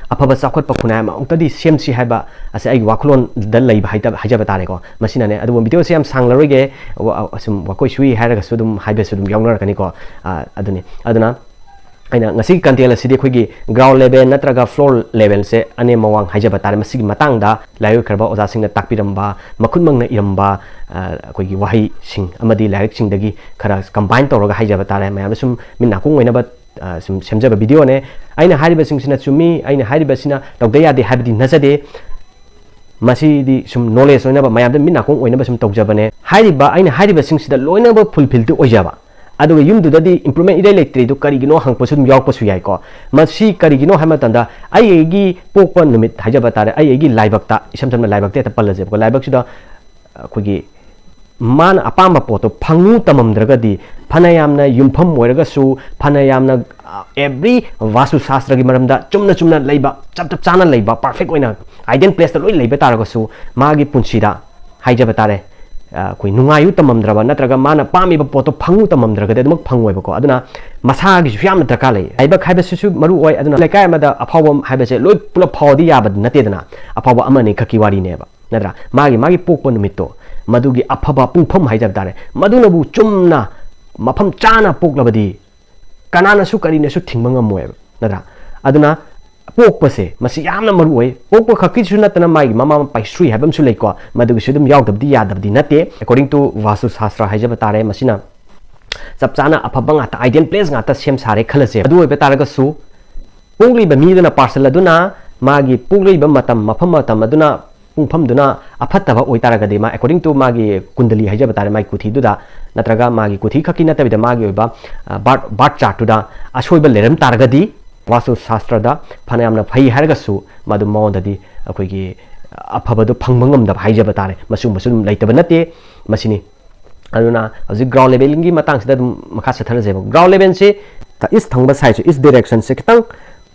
ꯑꯐꯕ ꯆꯥꯎꯈꯠꯄ ꯈꯨꯟꯅꯥꯏ ꯑꯃ ꯑꯃꯨꯛꯇꯗꯤ ꯁꯦꯝꯁꯤ ꯍꯥꯏꯕ ꯑꯁꯤ ꯑꯩꯒꯤ ꯋꯥꯈꯜꯂꯣꯟꯗ ꯂꯩꯕ ꯍꯥꯏꯇ-, ꯍꯥꯏꯖꯕ ꯇꯥꯔꯦꯀꯣ꯫ ꯃꯁꯤꯅ ꯑꯗꯨꯕꯨ videoꯁꯦ ꯌꯥꯝ ꯁꯥꯡꯂꯔꯣꯏꯒꯦ꯫ ꯋꯥ-, ꯑ, ꯁꯨꯝ ꯋꯥꯀꯣꯏ ꯁꯨꯏ ꯍꯥꯏꯔꯒꯁꯨ ꯑꯗꯨꯝ ꯍꯥꯏꯕꯁꯨ ꯑꯗꯨꯝ ꯌꯥꯎꯅꯔꯛꯀꯅꯤꯀꯣ꯫ ꯑ, ꯑꯗꯨꯅꯤ꯫ ꯑꯗꯨꯅ ꯑꯩꯅ ꯉꯁꯤꯒꯤ content ꯑꯁꯤꯗꯤ ꯑꯩꯈꯣꯏꯒꯤ ground level ꯅꯠꯇ꯭ꯔꯒ floor levelꯁꯦ, ꯑꯅꯦꯝ ꯑꯋꯥꯡ ꯍꯥꯏꯖꯕ ꯇꯥꯔꯦ, ꯃꯁꯤꯒꯤ ꯃꯇꯥꯡꯗ ꯂꯥꯏꯑꯣꯏꯈ꯭ꯔꯕ ꯑꯣꯖꯥꯁꯤꯡꯅ ꯇꯥꯛꯄꯤꯔꯝꯕ, ꯃꯈꯨꯠꯃꯛꯅ ꯏꯔꯝꯕ, ꯑ, ꯑꯩꯈꯣꯏꯒꯤ ꯋꯥꯍꯩꯁꯤꯡ ꯑꯃꯗꯤ ꯂꯥꯏꯔꯤꯛꯁꯤꯡꯗꯒꯤ ꯈꯔ combine ꯇꯧꯔꯒ ꯍꯥꯏꯖꯕ ꯇꯥꯔꯦ, ꯃꯌꯥꯝꯗ ꯁꯨꯝ ꯃꯤꯠ ꯅꯥꯀꯣꯡ ꯑꯣꯏꯅꯕ, ꯑ, ꯁꯨꯝ ꯁꯦꯝꯖꯕ videoꯅꯦ꯫ ꯑꯩꯅ ꯍꯥꯏꯔꯤꯕꯁꯤꯡꯁꯤꯅ ꯆꯨꯝꯃꯤ, ꯑꯩꯅ ꯍꯥꯏꯔꯤꯕꯁꯤꯅ ꯇꯧꯗ ꯌꯥꯗꯦ ꯍꯥꯏꯕꯗꯤ ꯅꯠꯆꯗꯦ꯫ ꯃꯁꯤꯗꯤ ꯁꯨꯝ knowledge ꯑꯣꯏꯅꯕ, ꯃꯌꯥꯝꯗ ꯃꯤꯠ ꯅꯥꯀꯣꯡ ꯑꯣꯏꯅꯕ ꯁꯨꯝ ꯇꯧꯖꯕꯅꯦ꯫ ꯍꯥꯏꯔꯤꯕ ꯑꯩꯅ ꯍꯥꯏꯔꯤꯕꯁꯤꯡꯁꯤꯗ ꯂꯣꯏꯅꯃꯛ fulfillꯗꯤ ꯑꯣꯏꯖꯕ, ꯑꯗꯨꯒ ꯌꯨꯝꯗꯨꯗꯗꯤ improvement ꯏꯔꯩ ꯂꯩꯇ꯭ꯔꯤꯗꯨ ꯀꯔꯤꯒꯤꯅꯣ ꯍꯪꯉꯛꯄꯁꯨ ꯑꯗꯨꯝ ꯌꯥꯎꯔꯛꯄꯁꯨ ꯌꯥꯏꯀꯣ꯫ ꯃꯁꯤ ꯀꯔꯤꯒꯤꯅꯣ ꯍꯥꯏꯕ ꯃꯇꯝꯗ, ꯑꯩ ꯑꯩꯒꯤ ꯄꯣꯛꯄ ꯅꯨꯃꯤꯠ ꯍꯥꯏꯖꯕ ꯇꯥꯔꯦ, ꯑꯩ ꯑꯩꯒꯤ ꯂꯥꯏꯕꯛꯇ, ꯏꯁꯝ ꯁꯝꯅ ꯂꯥꯏꯕꯛꯇ ꯍꯦꯛꯇ ꯄꯜꯂꯁꯦꯕꯀꯣ, ꯂꯥꯏꯕꯛꯁꯤꯗ ꯑꯩꯈꯣꯏꯒꯤ ꯃꯥꯅ ꯑꯄꯥꯝꯕ ꯄꯣꯠꯇꯣ ꯐꯪꯉꯨ ꯇꯝꯃꯝꯗ꯭ꯔꯒꯗꯤ, ꯐꯅ ꯌꯥꯝꯅ ꯌꯨꯝꯐꯝ ꯑꯣꯏꯔꯒꯁꯨ, ꯐꯅ ꯌꯥꯝꯅ ꯑꯦꯕ꯭ꯔꯤ ꯚꯥꯁꯇꯨ ꯁꯥꯁꯇ꯭ꯔꯒꯤ ꯃꯔꯝꯗ ꯆꯨꯝꯅ ꯆꯨꯝꯅ ꯂꯩꯕ, ꯆꯞ ꯆꯞ ꯆꯥꯅ ꯂꯩꯕ, ꯄꯔꯐꯦꯛ ꯑꯣꯏꯅ ꯑꯥꯏꯗꯤꯌꯦꯜ ꯄ꯭ꯂꯦꯁꯇ ꯂꯣꯏ ꯂꯩꯕ ꯇꯥꯔꯒꯁꯨ, ꯃꯥꯒꯤ ꯄꯨꯟꯁꯤꯗ ꯍꯥꯏꯖꯕ ꯇꯥꯔꯦ, ꯑꯩꯈꯣꯏ ꯅꯨꯡꯉꯥꯏꯌꯨ ꯇꯝꯃꯝꯗ꯭ꯔꯕ ꯅꯠꯇ꯭ꯔꯒ ꯃꯥꯅ ꯄꯥꯝꯃꯤꯕ ꯄꯣꯠꯇꯣ ꯐꯪꯉꯨ ꯇꯝꯃꯝꯗ꯭ꯔꯒꯗꯤ ꯑꯗꯨꯃꯛ ꯐꯪꯉꯣꯏꯕꯀꯣ꯫ ꯑꯗꯨꯅ ꯃꯁꯥꯒꯤꯁꯨ ꯌꯥꯝꯅ ꯗꯔꯀꯥꯔ ꯂꯩ꯫ ꯂꯥꯏꯕꯛ ꯍꯥꯏꯕꯁꯤꯁꯨ ꯃꯔꯨ ꯑꯣꯏ꯫ ꯑꯗꯨꯅ ꯂꯩꯀꯥꯏ ꯑꯃꯗ ꯑꯐꯥꯎꯕ ꯍꯥꯏꯕꯁꯦ ꯂꯣꯏ ꯄꯨꯂꯞ ꯐꯥꯎꯔꯗꯤ ꯌꯥꯕꯗꯤ ꯅꯠꯇꯦꯗꯅ, ꯑꯐꯥꯎꯕ ꯑꯃꯅꯤ ꯈꯛꯀꯤ ꯋꯥꯔꯤꯅꯦꯕ, ꯅꯠꯇ꯭ꯔꯥ? ꯃꯥꯒꯤ ꯃꯥꯒꯤ ꯄꯣꯛꯄ ꯅꯨꯃꯤꯠꯇꯣ, ꯃꯗꯨꯒꯤ ꯑꯐꯕ ꯄꯨꯡꯐꯝ ꯍꯥꯏꯖꯕ ꯇꯥꯔꯦ, ꯃꯗꯨꯅꯕꯨ ꯆꯨꯝꯅ ꯃꯐꯝ ꯆꯥꯅ ꯄꯣꯛꯂꯕꯗꯤ ꯀꯅꯥꯅꯁꯨ ꯀꯔꯤꯅꯁꯨ ꯊꯤꯡꯕ ꯉꯝꯃꯣꯏꯕ, ꯅꯠꯇ꯭ꯔꯥ? ꯑꯗꯨꯅ ꯄꯣꯛꯄꯁꯦ ꯃꯁꯤ ꯌꯥꯝꯅ ꯃꯔꯨ ꯑꯣꯏ꯫ ꯄꯣꯛꯄ ꯈꯛꯀꯤꯁꯨ ꯅꯠꯇꯅ ꯃꯥꯒꯤ ꯃꯃꯥ ꯃꯄꯥ ꯍꯤꯁꯇ꯭ꯔꯤ ꯍꯥꯏꯕ ꯑꯃꯁꯨ ꯂꯩꯀꯣ, ꯃꯗꯨꯒꯤꯁꯨ ꯑꯗꯨꯝ ꯌꯥꯎꯗꯕꯗꯤ ꯌꯥꯗꯕꯗꯤ ꯅꯠꯇꯦ꯫ According to ꯚꯥꯁꯇꯨ ꯁꯥꯁꯇ꯭ꯔ ꯍꯥꯏꯖꯕ ꯇꯥꯔꯦ, ꯃꯁꯤꯅ ꯆꯞ ꯆꯥꯅ ꯑꯐꯕ ꯉꯥꯛꯇ, ꯑꯥꯏꯗꯤꯌꯦꯜ ꯄ꯭ꯂꯦꯁ ꯉꯥꯛꯇ ꯁꯦꯝ ꯁꯥꯔꯦ ꯈꯜꯂꯁꯦ꯫ ꯑꯗꯨ ꯑꯣꯏꯕ ꯇꯥꯔꯒꯁꯨ ꯄꯣꯛꯂꯤꯕ ꯃꯤꯗꯨꯅ, ꯄꯥꯔꯁꯟ ꯑꯗꯨꯅ ꯃꯥꯒꯤ ꯄꯣꯛꯂꯤꯕ ꯃꯇꯝ, ꯃꯐꯝ, ꯃꯇꯝ ꯑꯗꯨꯅ, ꯄꯨꯡꯐꯝꯗꯨꯅ ꯑꯐꯠꯇꯕ ꯑꯣꯏꯇꯥꯔꯒꯗꯤ, ꯃꯥ according to ꯃꯥꯒꯤ ꯀꯨꯟꯗꯂꯤ ꯍꯥꯏꯖꯕ ꯇꯥꯔꯦ, ꯃꯥꯒꯤ ꯀꯨꯊꯤꯗꯨꯗ, ꯅꯠꯇ꯭ꯔꯒ ꯃꯥꯒꯤ ꯀꯨꯊꯤ ꯈꯛꯀꯤ ꯅꯠꯇꯕꯤꯗ ꯃꯥꯒꯤ ꯑꯣꯏꯕ ꯕꯥꯔꯠ ꯕꯥꯔꯠ ꯆꯥꯔꯠꯇꯨꯗ ꯑꯁꯣꯏꯕ ꯂꯩꯔꯝ ꯇꯥꯔꯒꯗꯤ, ꯚꯥꯁꯇꯨ ꯁꯥꯁꯇ꯭ꯔꯗ ꯐꯅꯌꯥꯝꯅ ꯐꯩ ꯍꯥꯏꯔꯒꯁꯨ, ꯃꯗꯨ ꯃꯉꯣꯟꯗꯗꯤ ꯑꯩꯈꯣꯏꯒꯤ ꯑꯐꯕꯗꯣ ꯐꯪꯕ ꯉꯝꯗꯕ ꯍꯥꯏꯖꯕ ꯇꯥꯔꯦ꯫ ꯃꯁꯤꯒꯨꯝꯕꯁꯨ ꯑꯗꯨꯝ ꯂꯩꯇꯕ ꯅꯠꯇꯦ꯫ ꯃꯁꯤꯅꯤ꯫ ꯑꯗꯨꯅ ꯍꯧꯖꯤꯛ ꯒ꯭ꯔꯥꯎꯟ ꯂꯦꯚꯦꯜꯒꯤ ꯃꯇꯥꯡꯁꯤꯗ ꯑꯗꯨꯝ ꯃꯈꯥ ꯆꯠꯊꯔꯁꯦꯕ꯫ ꯒ꯭ꯔꯥꯎꯟ ꯂꯦꯚꯦꯜꯁꯤ ꯏꯁ ꯊꯪꯕ ꯁꯥꯏꯠꯁꯦ, ꯏꯁ ꯗꯥꯏꯔꯦꯛꯁꯟꯁꯦ ꯈꯤꯇꯪ,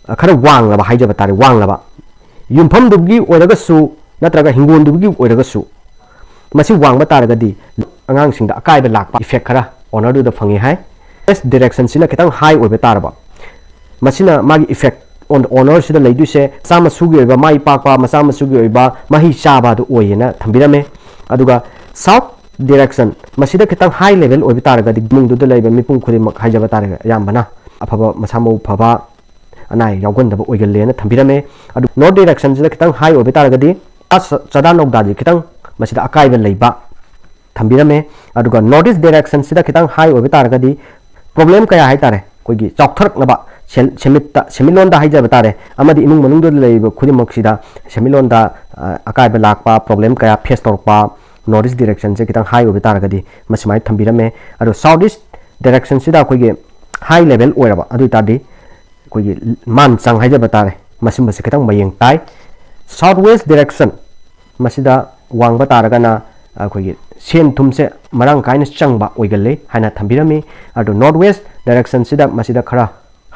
ꯑ, ꯈꯔ ꯋꯥꯡꯂꯕ ꯍꯥꯏꯖꯕ ꯇꯥꯔꯦ, ꯋꯥꯡꯂꯕ꯫ ꯌꯨꯝꯐꯝꯗꯨꯒꯤ ꯑꯣꯏꯔꯒꯁꯨ ꯅꯠꯇ꯭ꯔꯒ ꯍꯤꯡꯒꯣꯜꯗꯨꯒꯤ ꯑꯣꯏꯔꯒꯁꯨ, ꯃꯁꯤ ꯋꯥꯡꯕ ꯇꯥꯔꯒꯗꯤ ꯑꯉꯥꯡꯁꯤꯡꯗ ꯑꯀꯥꯏꯕ ꯂꯥꯛꯄ ꯏꯐꯦꯛ ꯈꯔ ꯑꯣꯅꯔꯗꯨꯗ ꯐꯪꯉꯤ ꯍꯥꯏ꯫ ꯏꯁ ꯗꯥꯏꯔꯦꯛꯁꯟꯁꯤꯅ ꯈꯤꯇꯪ ꯍꯥꯏ ꯑꯣꯏꯕ ꯇꯥꯔꯕ, ꯃꯁꯤꯅ ꯃꯥꯒꯤ ꯏꯐꯦꯛ ꯑꯣꯟ ꯗ ꯑꯣꯅꯔꯁꯤꯗ ꯂꯩꯗꯣꯏꯁꯦ꯫ ꯃꯆꯥ ꯃꯁꯨꯒꯤ ꯑꯣꯏꯕ ꯃꯥꯏ ꯄꯥꯛꯄ, ꯃꯆꯥ ꯃꯁꯨꯒꯤ ꯑꯣꯏꯕ ꯃꯍꯩ ꯆꯥꯕ ꯑꯗꯨ ꯑꯣꯏꯌꯦꯅ ꯊꯝꯕꯤꯔꯝꯃꯦ꯫ ꯑꯗꯨꯒ ꯁꯥꯎꯠ ꯗꯥꯏꯔꯦꯛꯁꯟ, ꯃꯁꯤꯗ ꯈꯤꯇꯪ ꯍꯥꯏ ꯂꯦꯚꯦꯜ ꯑꯣꯏꯕ ꯇꯥꯔꯒꯗꯤ ꯏꯃꯨꯡꯗꯨꯗ ꯂꯩꯕ ꯃꯤꯄꯨꯝ ꯈꯨꯗꯤꯡꯃꯛ ꯍꯥꯏꯖꯕ ꯇꯥꯔꯦ, ꯑꯌꯥꯝꯕꯅ ꯑꯐꯕ, ꯃꯁꯥ ꯃꯎ ꯐꯕ, ꯑꯅꯥ ꯑꯌꯦꯛ ꯌꯥꯎꯒꯟꯗꯕ ꯑꯣꯏꯒꯜꯂꯦꯅ ꯊꯝꯕꯤꯔꯝꯃꯦ꯫ ꯑꯗꯨ ꯅꯣꯔꯠ ꯗꯥꯏꯔꯦꯛꯁꯟꯁꯤꯗ ꯈꯤꯇꯪ ꯍꯥꯏ ꯑꯣꯏꯕ ꯇꯥꯔꯒꯗꯤ ꯑꯁ, ꯆꯥꯗꯥ ꯅꯧꯗꯥꯁꯦ ꯈꯤꯇꯪ ꯃꯁꯤꯗ ꯑꯀꯥꯏꯕ ꯂꯩꯕ ꯊꯝꯕꯤꯔꯝꯃꯦ꯫ ꯑꯗꯨꯒ ꯅꯣꯔꯠ ꯏꯁ ꯗꯥꯏꯔꯦꯛꯁꯟꯁꯤꯗ ꯈꯤꯇꯪ ꯍꯥꯏ ꯑꯣꯏꯕ ꯇꯥꯔꯒꯗꯤ ꯄ꯭ꯔꯣꯕ꯭ꯂꯦꯝ ꯀꯌꯥ ꯍꯥꯏꯇꯥꯔꯦ, ꯑꯩꯈꯣꯏꯒꯤ ꯆꯥꯎꯊꯔꯛꯅꯕ ꯁꯦꯟ-, ꯁꯦꯟꯃꯤꯠꯇ, ꯁꯦꯟꯃꯤꯠꯂꯣꯟꯗ ꯍꯥꯏꯖꯕ ꯇꯥꯔꯦ, ꯑꯃꯗꯤ ꯏꯃꯨꯡ ꯃꯅꯨꯡꯗ ꯂꯩꯔꯤꯕ ꯈꯨꯗꯤꯡꯃꯛꯁꯤꯗ ꯁꯦꯟꯃꯤꯠꯂꯣꯟꯗ, ꯑ, ꯑꯀꯥꯏꯕ ꯂꯥꯛꯄ, ꯄ꯭ꯔꯣꯕ꯭ꯂꯦꯝ ꯀꯌꯥ ꯐꯦꯁ ꯇꯧꯔꯛꯄ, ꯅꯣꯔꯠ ꯏꯁ ꯗꯥꯏꯔꯦꯛꯁꯟꯁꯦ ꯈꯤꯇꯪ ꯍꯥꯏ ꯑꯣꯏꯕ ꯇꯥꯔꯒꯗꯤ ꯃꯁꯨꯃꯥꯏꯅ ꯊꯝꯕꯤꯔꯝꯃꯦ꯫ ꯑꯗꯣ ꯁꯥꯎꯠ ꯏꯁ ꯗꯥꯏꯔꯦꯛꯁꯟꯁꯤꯗ ꯑꯩꯈꯣꯏꯒꯤ ꯍꯥꯏ ꯂꯦꯚꯦꯜ ꯑꯣꯏꯔꯕ ꯑꯗꯨ ꯑꯣꯏ ꯇꯥꯔꯗꯤ ꯑꯩꯈꯣꯏꯒꯤ ꯃꯥꯟ ꯆꯥꯡ ꯍꯥꯏꯖꯕ ꯇꯥꯔꯦ, ꯃꯁꯤꯒꯨꯝꯕꯁꯦ ꯈꯤꯇꯪ ꯃꯌꯦꯡ ꯇꯥꯏ꯫ ꯁꯥꯎꯠ ꯋꯦꯁ ꯗꯥꯏꯔꯦꯛꯁꯟ, ꯃꯁꯤꯗ ꯋꯥꯡꯕ ꯇꯥꯔꯒꯅ ꯑꯩꯈꯣꯏꯒꯤ ꯁꯦꯟ ꯊꯨꯝꯁꯦ ꯃꯔꯥꯡ ꯀꯥꯏꯅ ꯆꯪꯕ ꯑꯣꯏꯒꯜꯂꯤ ꯍꯥꯏꯅ ꯊꯝꯕꯤꯔꯝꯃꯤ꯫ ꯑꯗꯨ ꯅꯣꯔꯠ ꯋꯦꯁ ꯗꯥꯏꯔꯦꯛꯁꯟꯁꯤꯗ ꯃꯁꯤꯗ ꯈꯔ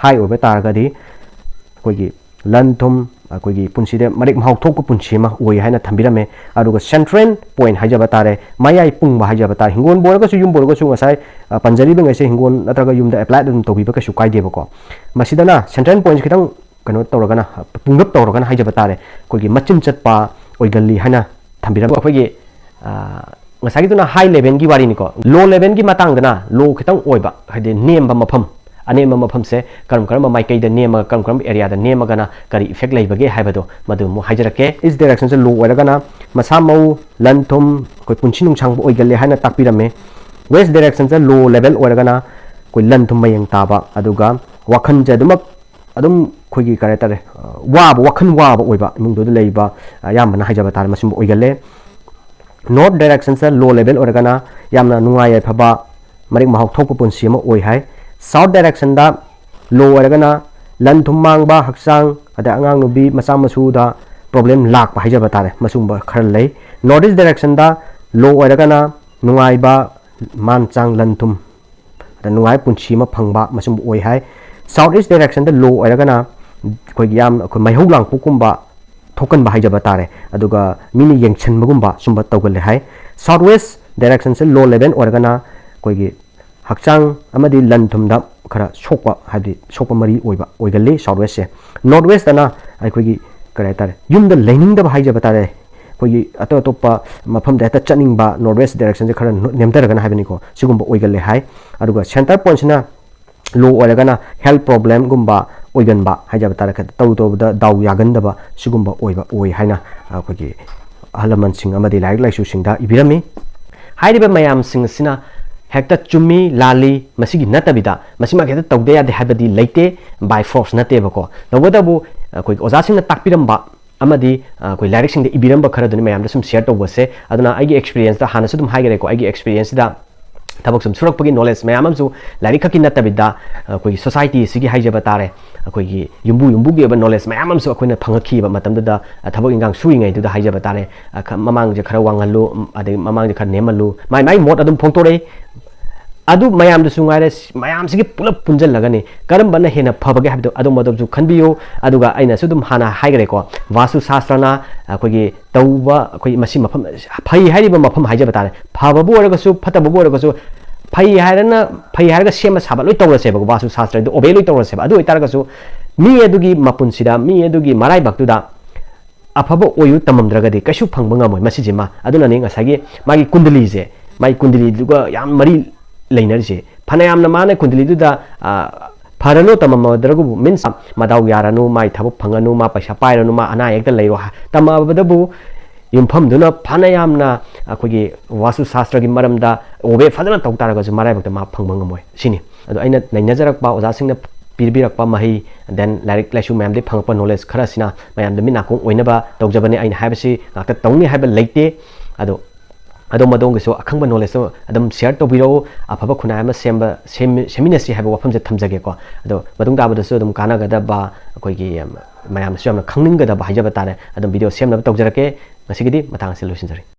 ꯍꯥꯏ ꯑꯣꯏꯕ ꯇꯥꯔꯒꯗꯤ ꯑꯩꯈꯣꯏꯒꯤ ꯂꯟ ꯊꯨꯝ, ꯑꯩꯈꯣꯏꯒꯤ ꯄꯨꯟꯁꯤꯗ ꯃꯔꯦꯛ ꯃꯍꯥꯎ ꯊꯣꯛꯄ ꯄꯨꯟꯁꯤ ꯑꯃ ꯑꯣꯏ ꯍꯥꯏꯅ ꯊꯝꯕꯤꯔꯝꯃꯦ꯫ ꯑꯗꯨꯒ ꯁꯦꯟꯇ꯭ꯔꯦꯜ ꯄꯣꯏꯟ ꯍꯥꯏꯖꯕ ꯇꯥꯔꯦ, ꯃꯌꯥꯏ ꯄꯨꯡꯕ ꯍꯥꯏꯖꯕ ꯇꯥꯔꯦ, ꯍꯤꯡꯒꯣꯜꯕꯨ ꯑꯣꯏꯔꯒꯁꯨ ꯌꯨꯝꯕꯨ ꯑꯣꯏꯔꯒꯁꯨ ꯉꯁꯥꯏ ꯄꯟꯖꯔꯤꯕꯉꯩꯁꯦ ꯍꯤꯡꯒꯣꯜ ꯅꯠꯇ꯭ꯔꯒ ꯌꯨꯝꯗ ꯑꯦꯄ꯭ꯂꯥꯏ ꯑꯗꯨꯝ ꯇꯧꯕꯤꯕ ꯀꯩꯁꯨ ꯀꯥꯏꯗꯦꯕꯀꯣ꯫ ꯃꯁꯤꯗꯅ ꯁꯦꯟꯇ꯭ꯔꯦꯜ ꯄꯣꯏꯟꯁꯦ ꯈꯤꯇꯪ ꯀꯩꯅꯣ ꯇꯧꯔꯒꯅ, ꯄꯨꯡꯂꯞ ꯇꯧꯔꯒꯅ ꯍꯥꯏꯖꯕ ꯇꯥꯔꯦ, ꯑꯩꯈꯣꯏꯒꯤ ꯃꯆꯤꯟ ꯆꯠꯄ ꯑꯣꯏꯒꯜꯂꯤ ꯍꯥꯏꯅ ꯊꯝꯕꯤꯔꯝꯃꯤ꯫ ꯑꯩꯈꯣꯏꯒꯤ ꯉꯁꯥꯏꯒꯤꯗꯨꯅ ꯍꯥꯏ ꯂꯦꯚꯦꯜꯒꯤ ꯋꯥꯔꯤꯅꯤꯀꯣ꯫ ꯂꯣ ꯂꯦꯚꯦꯜꯒꯤ ꯃꯇꯥꯡꯗꯅ ꯂꯣ ꯈꯤꯇꯪ ꯑꯣꯏꯕ, ꯍꯥꯏꯗꯤ ꯅꯦꯝꯕ ꯃꯐꯝ, ꯑꯅꯦꯝꯕ ꯃꯐꯝꯁꯦ ꯀꯔꯝ ꯀꯔꯝꯕ ꯃꯥꯏꯀꯩꯗ ꯅꯦꯝꯃꯒ ꯀꯔꯝ ꯀꯔꯝꯕ ꯑꯦꯔꯤꯌꯥꯗ ꯅꯦꯝꯃꯒꯅ ꯀꯔꯤ ꯏꯐꯦꯛ ꯂꯩꯕꯒꯦ ꯍꯥꯏꯕꯗꯣ ꯃꯗꯨ ꯑꯃꯨꯛ ꯍꯥꯏꯖꯔꯛꯀꯦ꯫ ꯏꯁ ꯗꯥꯏꯔꯦꯛꯁꯟꯁꯦ ꯂꯣ ꯑꯣꯏꯔꯒꯅ ꯃꯁꯥ ꯃꯎ, ꯂꯟ ꯊꯨꯝ, ꯑꯩꯈꯣꯏ ꯄꯨꯟꯁꯤ ꯅꯨꯡꯁꯥꯡꯕ ꯑꯣꯏꯒꯜꯂꯦ ꯍꯥꯏꯅ ꯇꯥꯛꯄꯤꯔꯝꯃꯦ꯫ ꯋꯦꯁ ꯗꯥꯏꯔꯦꯛꯁꯟꯁꯦ ꯂꯣ ꯂꯦꯚꯦꯜ ꯑꯣꯏꯔꯒꯅ ꯑꯩꯈꯣꯏ ꯂꯟ ꯊꯨꯝ ꯃꯌꯦꯡ ꯇꯥꯕ, ꯑꯗꯨꯒ ꯋꯥꯈꯜꯁꯦ ꯑꯗꯨꯃꯛ ꯑꯗꯨꯝ ꯑꯩꯈꯣꯏꯒꯤ ꯀꯔꯤ ꯍꯥꯏꯇꯥꯔꯦ, ꯋꯥꯕ, ꯋꯥꯈꯜ ꯋꯥꯕ ꯑꯣꯏꯕ ꯏꯃꯨꯡꯗꯨꯗ ꯂꯩꯕ ꯑꯌꯥꯝꯕꯅ ꯍꯥꯏꯖꯕ ꯇꯥꯔꯦ ꯃꯁꯤꯒꯨꯝꯕ ꯑꯣꯏꯒꯜꯂꯦ꯫ ꯅꯣꯔꯠ ꯗꯥꯏꯔꯦꯛꯁꯟꯁꯦ ꯂꯣ ꯂꯦꯚꯦꯜ ꯑꯣꯏꯔꯒꯅ ꯌꯥꯝꯅ ꯅꯨꯡꯉꯥꯏ ꯌꯥꯏꯐꯕ, ꯃꯔꯦꯛ ꯃꯍꯥꯎ ꯊꯣꯛꯄ ꯄꯨꯟꯁꯤ ꯑꯃ ꯑꯣꯏ ꯍꯥꯏ꯫ ꯁꯥꯎꯠ ꯗꯥꯏꯔꯦꯛꯁꯟꯗ ꯂꯣ ꯑꯣꯏꯔꯒꯅ ꯂꯟ ꯊꯨꯝ ꯃꯥꯡꯕ, ꯍꯛꯆꯥꯡ, ꯑꯗꯩ ꯑꯉꯥꯡ ꯅꯨꯕꯤ ꯃꯆꯥ ꯃꯁꯨꯗ ꯄ꯭ꯔꯣꯕ꯭ꯂꯦꯝ ꯂꯥꯛꯄ ꯍꯥꯏꯖꯕ ꯇꯥꯔꯦ, ꯃꯁꯤꯒꯨꯝꯕ ꯈꯔ ꯂꯩ꯫ ꯅꯣꯔꯠ ꯏꯁ ꯗꯥꯏꯔꯦꯛꯁꯟꯗ ꯂꯣ ꯑꯣꯏꯔꯒꯅ ꯅꯨꯡꯉꯥꯏꯕ, ꯃꯥꯟ ꯆꯥꯡ ꯂꯟ ꯊꯨꯝ, ꯑꯗ ꯅꯨꯡꯉꯥꯏꯕ ꯄꯨꯟꯁꯤ ꯑꯃ ꯐꯪꯕ, ꯃꯁꯤꯒꯨꯝꯕ ꯑꯣꯏ ꯍꯥꯏ꯫ ꯁꯥꯎꯠ ꯏꯁ ꯗꯥꯏꯔꯦꯛꯁꯟꯗ ꯂꯣ ꯑꯣꯏꯔꯒꯅ ꯑꯩꯈꯣꯏꯒꯤ ꯌꯥꯝ, ꯑꯩꯈꯣꯏ ꯃꯩꯍꯧ ꯂꯥꯡꯄꯣꯛꯀꯨꯝꯕ ꯊꯣꯛꯀꯟꯕ ꯍꯥꯏꯖꯕ ꯇꯥꯔꯦ, ꯑꯗꯨꯒ ꯃꯤꯅ ꯌꯦꯡꯁꯤꯟꯕꯒꯨꯝꯕ ꯁꯨꯝꯕ ꯇꯧꯒꯜꯂꯦ ꯍꯥꯏ꯫ ꯁꯥꯎꯠ ꯋꯦꯁ ꯗꯥꯏꯔꯦꯛꯁꯟꯁꯦ ꯂꯣ ꯂꯦꯚꯦꯜ ꯑꯣꯏꯔꯒꯅ ꯑꯩꯈꯣꯏꯒꯤ ꯍꯛꯆꯥꯡ ꯑꯃꯗꯤ ꯂꯟ ꯊꯨꯝꯗ ꯈꯔ ꯁꯣꯛꯄ, ꯍꯥꯏꯕꯗꯤ ꯁꯣꯛꯄ ꯃꯔꯤ ꯑꯣꯏꯕ ꯑꯣꯏꯒꯜꯂꯤ ꯁꯥꯎꯠ ꯋꯦꯁꯁꯦ꯫ ꯅꯣꯔꯠ ꯋꯦꯁꯇꯅ ꯑꯩꯈꯣꯏꯒꯤ ꯀꯔꯤ ꯍꯥꯏꯇꯥꯔꯦ, ꯌꯨꯝꯗ ꯂꯩꯅꯤꯡꯗꯕ ꯍꯥꯏꯖꯕ ꯇꯥꯔꯦ, ꯑꯩꯈꯣꯏꯒꯤ ꯑꯇꯣꯞ ꯑꯇꯣꯞꯄ ꯃꯐꯝꯗ ꯍꯦꯛꯇ ꯆꯠꯅꯤꯡꯕ, ꯅꯣꯔꯠ ꯋꯦꯁ ꯗꯥꯏꯔꯦꯛꯁꯟꯁꯦ ꯈꯔ ꯅꯦꯝꯊꯔꯒꯅ ꯍꯥꯏꯕꯅꯤꯀꯣ, ꯁꯤꯒꯨꯝꯕ ꯑꯣꯏꯒꯜꯂꯦ ꯍꯥꯏ꯫ ꯑꯗꯨꯒ ꯁꯦꯟꯇꯔ ꯄꯣꯏꯟꯁꯤꯅ ꯂꯣ ꯑꯣꯏꯔꯒꯅ ꯍꯦꯜꯊ ꯄ꯭ꯔꯣꯕ꯭ꯂꯦꯝꯒꯨꯝꯕ ꯑꯣꯏꯒꯟꯕ ꯍꯥꯏꯖꯕ ꯇꯥꯔꯦ, ꯇꯧꯔꯨ ꯇꯧꯔꯨꯕꯗ ꯗꯥꯎ ꯌꯥꯒꯟꯗꯕ ꯁꯤꯒꯨꯝꯕ ꯑꯣꯏꯕ ꯑꯣꯏ ꯍꯥꯏꯅ ꯑꯩꯈꯣꯏꯒꯤ ꯑꯍꯜ ꯂꯃꯟꯁꯤꯡ ꯑꯃꯗꯤ ꯂꯥꯏꯔꯤꯛ ꯂꯥꯏꯁꯨꯁꯤꯡꯗ ꯏꯕꯤꯔꯝꯃꯤ꯫ ꯍꯥꯏꯔꯤꯕ ꯃꯌꯥꯝꯁꯤꯡ ꯑꯁꯤꯅ ꯍꯦꯛꯇ ꯆꯨꯝꯃꯤ ꯂꯥꯜꯂꯤ ꯃꯁꯤꯒꯤ ꯅꯠꯇꯕꯤꯗ, ꯃꯁꯤꯃꯛ ꯍꯦꯛꯇ ꯇꯧꯗ ꯌꯥꯗꯦ ꯍꯥꯏꯕꯗꯤ ꯂꯩꯇꯦ, ꯕꯥꯏ ꯐꯣꯔꯁ ꯅꯠꯇꯦꯕꯀꯣ꯫ ꯇꯧꯕꯇꯕꯨ ꯑꯩꯈꯣꯏꯒꯤ ꯑꯣꯖꯥꯁꯤꯡꯅ ꯇꯥꯛꯄꯤꯔꯝꯕ ꯑꯃꯗꯤ ꯑꯩꯈꯣꯏ ꯂꯥꯏꯔꯤꯛꯁꯤꯡꯗ ꯏꯕꯤꯔꯝꯕ ꯈꯔꯗꯨꯅꯤ ꯃꯌꯥꯝꯗ ꯁꯨꯝ ꯁꯤꯌꯔ ꯇꯧꯕꯁꯦ꯫ ꯑꯗꯨꯅ ꯑꯩꯒꯤ ꯑꯦꯛꯁꯄꯤꯔꯤꯌꯦꯟꯁꯇ ꯍꯥꯟꯅꯁꯨ ꯑꯗꯨꯝ ꯍꯥꯏꯈꯔꯦꯀꯣ, ꯑꯩꯒꯤ ꯑꯦꯛꯁꯄꯤꯔꯤꯌꯦꯟꯁꯁꯤꯗ ꯊꯕꯛ ꯁꯨꯝ ꯁꯨꯔꯛꯄꯒꯤ ꯅꯣꯂꯦꯖ ꯃꯌꯥꯝ ꯑꯃꯁꯨ ꯂꯥꯏꯔꯤꯛ ꯈꯛꯀꯤ ꯅꯠꯇꯕꯤꯗ ꯑꯩꯈꯣꯏꯒꯤ ꯁꯣꯁꯥꯏꯇꯤ ꯑꯁꯤꯒꯤ ꯍꯥꯏꯖꯕ ꯇꯥꯔꯦ, ꯑꯩꯈꯣꯏꯒꯤ ꯌꯨꯝꯕꯨ ꯌꯨꯝꯕꯨꯒꯤ ꯑꯣꯏꯕ ꯅꯣꯂꯦꯖ ꯃꯌꯥꯝ ꯑꯃꯁꯨ ꯑꯩꯈꯣꯏꯅ ꯐꯪꯉꯛꯈꯤꯕ ꯃꯇꯝꯗꯨꯗ, ꯊꯕꯛ ꯏꯟꯈꯥꯡ ꯁꯨꯔꯤꯉꯩꯗꯨꯗ ꯍꯥꯏꯖꯕ ꯇꯥꯔꯦ꯫ ꯃꯃꯥꯡꯁꯦ ꯈꯔ ꯋꯥꯡꯍꯜꯂꯨ, ꯑꯗꯩ ꯃꯃꯥꯡꯁꯦ ꯈꯔ ꯅꯦꯝꯍꯜꯂꯨ, ꯃꯥꯏ ꯃꯥꯏ ꯃꯣꯠ ꯑꯗꯨꯝ ꯐꯣꯡꯗꯣꯔꯛꯏ꯫ ꯑꯗꯨ ꯃꯌꯥꯝꯗꯨꯁꯨ ꯉꯥꯏꯔꯦ, ꯃꯌꯥꯝꯁꯤꯒꯤ ꯄꯨꯂꯞ ꯄꯨꯟꯁꯤꯜꯂꯒꯅꯤ ꯀꯔꯝꯕꯅ ꯍꯦꯟꯅ ꯐꯕꯒꯦ ꯍꯥꯏꯕꯗꯣ ꯑꯗꯨꯝ ꯑꯗꯨꯝꯁꯨ ꯈꯟꯕꯤꯌꯨ꯫ ꯑꯗꯨꯒ ꯑꯩꯅꯁꯨ ꯑꯗꯨꯝ ꯍꯥꯟꯅ ꯍꯥꯏꯈ꯭ꯔꯦꯀꯣ, ꯋꯥꯁꯇꯨ ꯁꯥꯁꯇ꯭ꯔꯅ ꯑꯩꯈꯣꯏꯒꯤ ꯇꯧꯕ, ꯑꯩꯈꯣꯏ ꯃꯁꯤ ꯃꯐꯝ ꯐꯩ ꯍꯥꯏꯔꯤꯕ ꯃꯐꯝ ꯍꯥꯏꯖꯕ ꯇꯥꯔꯦ, ꯐꯕꯕꯨ ꯑꯣꯏꯔꯒꯁꯨ ꯐꯠꯇꯕꯕꯨ ꯑꯣꯏꯔꯒꯁꯨ, ꯐꯩ ꯍꯥꯏꯔꯅ, ꯐꯩ ꯍꯥꯏꯔꯒ ꯁꯦꯝꯕ ꯁꯥꯕ ꯂꯣꯏ ꯇꯧꯔꯁꯦꯕꯀꯣ, ꯋꯥꯁꯇꯨ ꯁꯥꯁꯇ꯭ꯔꯗ ꯑꯣꯕꯦ ꯂꯣꯏ ꯇꯧꯔꯁꯦꯕ꯫ ꯑꯗꯨ ꯑꯣꯏꯇꯥꯔꯒꯁꯨ ꯃꯤ ꯑꯗꯨꯒꯤ ꯃꯄꯨꯟꯁꯤꯗ, ꯃꯤ ꯑꯗꯨꯒꯤ ꯃꯔꯥꯏꯕꯛꯇꯨꯗ ꯑꯐꯕ ꯑꯣꯏꯌꯨ ꯇꯝꯃꯝꯗ꯭ꯔꯒꯗꯤ ꯀꯩꯁꯨ ꯐꯪꯕ ꯉꯝꯃꯣꯏ ꯃꯁꯤꯁꯤꯃ꯫ ꯑꯗꯨꯅꯅꯤ ꯉꯁꯥꯏꯒꯤ ꯃꯥꯒꯤ ꯀꯨꯟꯗꯂꯤꯁꯦ, ꯃꯥꯒꯤ ꯀꯨꯟꯗꯂꯤꯗꯨꯒ ꯌꯥꯝ ꯃꯔꯤ ꯂꯩꯅꯔꯤꯁꯦ꯫ ꯐꯅꯌꯥꯝꯅ ꯃꯥꯅ ꯀꯨꯟꯗꯂꯤꯗꯨꯗ ꯐꯔꯅꯨ ꯇꯝꯃꯝꯃꯗ꯭ꯔꯒꯕꯨ, ꯃꯤꯟꯁ ꯃꯗꯥꯎ ꯌꯥꯔꯅꯨ, ꯃꯥꯏ ꯊꯕꯛ ꯐꯪꯉꯅꯨ, ꯃꯥ ꯄꯩꯁꯥ ꯄꯥꯏꯔꯅꯨ, ꯃꯥ ꯑꯅꯥ ꯑꯌꯦꯛꯇ ꯂꯩꯔꯣ ꯇꯝꯃꯕꯗꯕꯨ, ꯌꯨꯝꯐꯝꯗꯨꯅ ꯐꯅ ꯌꯥꯝꯅ ꯑꯩꯈꯣꯏꯒꯤ ꯋꯥꯁꯇꯨ ꯁꯥꯁꯇ꯭ꯔꯒꯤ ꯃꯔꯝꯗ ꯑꯣꯕꯦ ꯐꯖꯅ ꯇꯧ ꯇꯥꯔꯒꯁꯨ ꯃꯔꯥꯏꯕꯛꯇ ꯃꯥ ꯐꯪꯕ ꯉꯝꯃꯣꯏ꯫ ꯁꯤꯅꯤ꯫ ꯑꯗꯣ ꯑꯩꯅ ꯅꯩꯅꯖꯔꯛꯄ ꯑꯣꯖꯥꯁꯤꯡꯅ ꯄꯤꯕꯤꯔꯛꯄ ꯃꯍꯩ, then ꯂꯥꯏꯔꯤꯛ ꯂꯥꯏꯁꯨ ꯃꯌꯥꯝꯗꯒꯤ ꯐꯪꯉꯛꯄ ꯅꯣꯂꯦꯖ ꯈꯔꯁꯤꯅ ꯃꯌꯥꯝꯗ ꯃꯤꯠ ꯅꯥꯀꯣꯡ ꯑꯣꯏꯅꯕ ꯇꯧꯖꯕꯅꯤ꯫ ꯑꯩꯅ ꯍꯥꯏꯕꯁꯤ ꯉꯥꯛꯇ ꯇꯧꯅꯤ ꯍꯥꯏꯕ ꯂꯩꯇꯦ꯫ ꯑꯗꯣ ꯑꯗꯣꯝ ꯑꯗꯣꯝꯒꯤꯁꯨ ꯑꯈꯪꯕ ꯅꯣꯂꯦꯖꯇꯣ ꯑꯗꯨꯝ ꯁꯤꯌꯔ ꯇꯧꯕꯤꯔꯛꯎ꯫ ꯑꯐꯕ ꯈꯨꯟꯅꯥꯏ ꯑꯃ ꯁꯦꯝꯕ, ꯁꯦꯝꯃꯤ-, ꯁꯦꯝꯃꯤꯟꯅꯁꯤ ꯍꯥꯏꯕ ꯋꯥꯐꯝꯁꯦ ꯊꯝꯖꯒꯦꯀꯣ꯫ ꯑꯗꯣ ꯃꯇꯨꯡ ꯇꯥꯕꯗꯁꯨ ꯑꯗꯨꯝ ꯀꯥꯟꯅꯒꯗꯕ, ꯑꯩꯈꯣꯏꯒꯤ ꯃꯌꯥꯝꯅꯁꯨ ꯌꯥꯝꯅ ꯈꯪꯅꯤꯡꯒꯗꯕ ꯍꯥꯏꯖꯕ ꯇꯥꯔꯦ, ꯑꯗꯨꯝ ꯚꯤꯗꯤꯑꯣ ꯁꯦꯝꯅꯕ ꯇꯧꯖꯔꯛꯀꯦ꯫ ꯉꯁꯤꯒꯤꯗꯤ ꯃꯇꯥꯡ ꯑꯁꯤꯗ ꯂꯣꯏꯁꯤꯟꯖꯔꯦ꯫